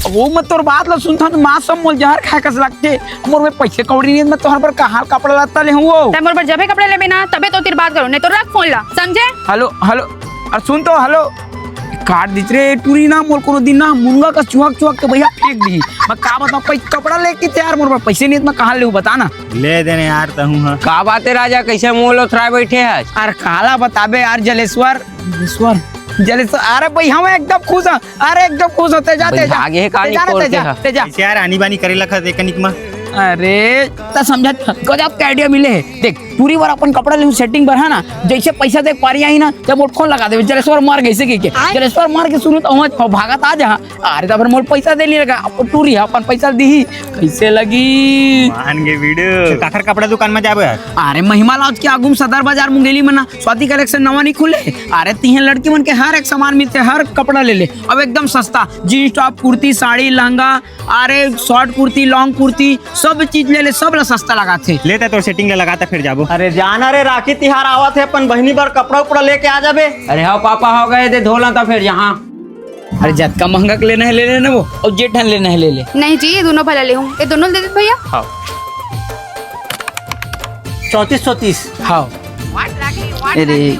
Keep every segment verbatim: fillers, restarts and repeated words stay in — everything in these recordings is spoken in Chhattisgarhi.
वो मैं तोर बात ला सुनथंव त माँ सब मोला जहर खाए कस लगथे। मोर में पैसे कौड़ी नहीं हे, मैं तोहर बर कहाँ कपड़ा लत्ता लेहूँ वो। तैं मोर बर जबे कपड़ा लेबे ना, तबे तो तेर बात करो, नहीं तो रख फोन ला, समझे? हेलो, हेलो, अरे सुन तो, हेलो। काट दिस रे टूरी ना, मोर कोनो दिन ना मुनगा कस चुहक चुहक के भैया फेंक दिही। मैं का बतावँ, पैसा कपड़ा लेके तैयार, मोर बर पैसे नहीं हे त मैं कहाँ लेहूँ, बता ना। ले दे ने यार, तहूँ ह। का बात हे राजा, कइसे मुँह लोथराए बइठे हस? अरे काला बताबे यार जलेश्वर, जलेश्वर, जलेश्वर, अरे भैया मैं एकदम खुश हूँ, अरे एकदम खुश हूँ, तैं जा, तैं जा, भागे हे का तैं जा ना, निपोर तैं के जा, ह? तैं जा। कइसे यार आनी बानी करे लगथे कनिक म? अरे, तैं समझत, गजब के idea मिले हे। देख, टूरी बर अपन कपड़ा लेहूँ setting बर, है ना? जइसे पैसा दे पारी आही ना, तब मोर फोन लगा देबे, जलेश्वर मर गे कहिके। जलेश्वर मर गे सुनहूँ त भागत आ जाहूँ। अरे, त फेर मोर पैसा दे नइ लगा, अब टूरी ह अपन पैसा दिही, कइसे लगही? मान गे वीडियो। काखर कपड़ा दुकान म जाबे यार? अरे, महिमा लॉज के आगू म सदर बाजार मुंगेली म ना, स्वाति कलेक्शन नवा नइ खुले? अरे, तिहें लड़की मन के हर एक सामान मिलथे, हर कपड़ा ले ले, अब एकदम सस्ता, जींस टॉप, कुर्ती, साड़ी, लहंगा, अरे शॉर्ट कुर्ती, लॉन्ग कुर्ती, सब चीज ले ले, सब ला सस्ता लगाथे। ले त तोर setting ला लगा त फेर जाबो। अरे जाना रे, राखी तिहार आवत हे, अपन बहिनी बर कपड़ा उपड़ा लेके आ जाबे। अरे हाँ पापा, हो गे दे धोला त फेर जहाँ। अरे जतका महंगा के लेना हे ले ले ना वो, अउ जे ठन लेना हे ले ले। नहीं जी, ये दूनों भला लेहूँ, ये दूनों ल दे दे भैया। हाँ। चौंतीस सौ तीस। हाँ। अरे,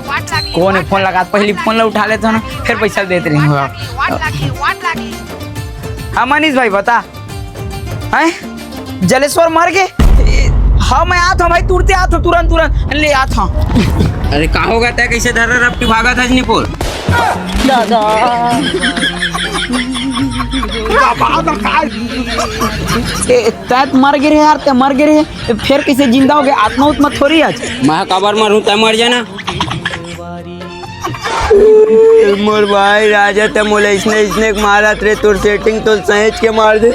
कोन हे फोन लगात? पहिली फोन ला उठा लेथों ना, फेर पैसा देत रहिहूँ। हाँ मनीष भाई, बता। हैं? जलेश्वर मर गे? हाँ, मैं आत हँव भाई, तुरते आत हँव, तुरंत, तुरंत ले आत हँव। अरे, का हो गे तैं, कइसे धर्रा रपटी भागत हस निपोर? दादा। ए, तैं त मर गे रहे यार, तैं मर गे रहे। फेर कइसे जिंदा हो गे? आत्मा उतमा थोड़ी हस। मैं काबर मरहूँ, तैं मर जाना। मोर भाई राजा, तैं मोला अइसने अइसने मारत रे, तोर setting तो सहेज के मार दे।